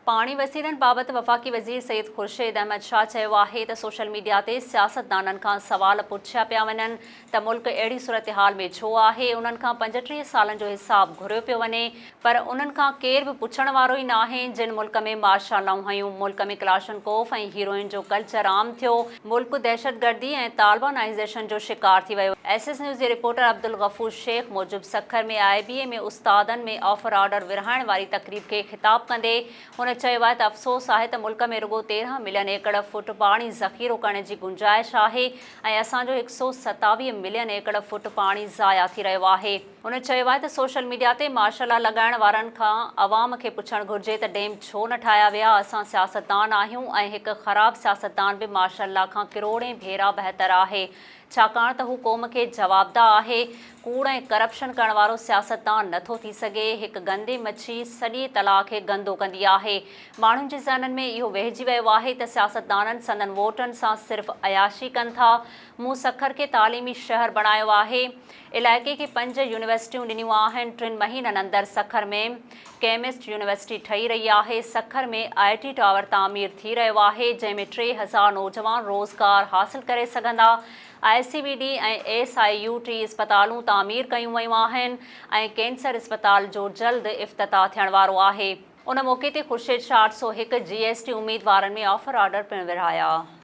پاڻي وسيلن بابت وفاقي وزير سيد خورشيد احمد شاهه چيو آهي ته سوشل ميڊيا تي سياستدانن کان سوال پڇيا پيا وڃن ته ملڪ اهڙي صورتحال ۾ ڇو آهي، انهن کان 35 سالن جو حساب گهريو پيو وڃي پر انهن کان ڪير به پڇڻ وارو ئي ناهي، جن ملڪ ۾ مارشالائون هنيون، ملڪ ۾ ڪلاشنڪوف ۽ هيروئن جو ڪلچر عام ٿيو، ملڪ دهشتگردي ۽ طالبانائيزيشن جو شڪار ٿي ويو. ايس ايس نيوز جي رپورٽر عبدالغفور شيخ موجب سکر ۾ آء بي اي ۾ استادن ۾ آفر آرڊر ورهائڻ واري تقريب کي خطاب ڪندي هن چيو آهي ته افسوس آهي ته ملڪ ۾ رڳو 13 ملين ايڪڙ فوٽ پاڻي ذخيرو ڪرڻ جي گنجائش آهي ۽ اسان جو 127 ملين ايڪڙ فوٽ پاڻي ضايع ٿي رهيو آهي. هن چيو آهي ته سوشل ميڊيا تي مارشل لا لڳائڻ وارن کان عوام کي پڇڻ گهرجي ته ڊيم ڇو نه ٺاهيا ويا، اسان سياستدان آهيون ۽ هڪ خراب سياستدان به مارشل لا کان ڪروڙين ڀيرا بهتر آهي، ڇاڪاڻ ته هو قوم کي جوابده آهي، ڪوڙ ۽ ڪرپشن ڪرڻ وارو سياستدان نه ٿو ٿي سگهي، هڪ گندي مڇي سڄي تلاء کي گندو ڪندي آهي، ماڻهن جي ذهنن ۾ اهو ويهجي ويو آهي ته سياستدانن سندن ووٽن سان صرف عياشي ڪن ٿا، مون سکر کي تعليمي شهر بڻايو آهي، علائقي کي پنج يونيورسٽيون ڏنيون آهن، ٽن مهينن اندر سکر ۾ ڪيمسٽ يونيورسٽي ٺهي رهي آهي، سکر ۾ آء ٽي ٽاور تعمير ٿي رهيو آهي، جنهن ۾ 3000 نوجوان روزگار حاصل ڪري سگهندا، I C V D ۽ S I U T اسپتالون تعمير ڪيون ويون آهن ۽ ڪينسر اسپتال جو جلد افتتاح ٿيڻ وارو آهي. ان موقعي تي خورشيد شاهه 801 جي ايس ٽي اميدوارن ۾ آفر آرڊر پڻ ورهايا.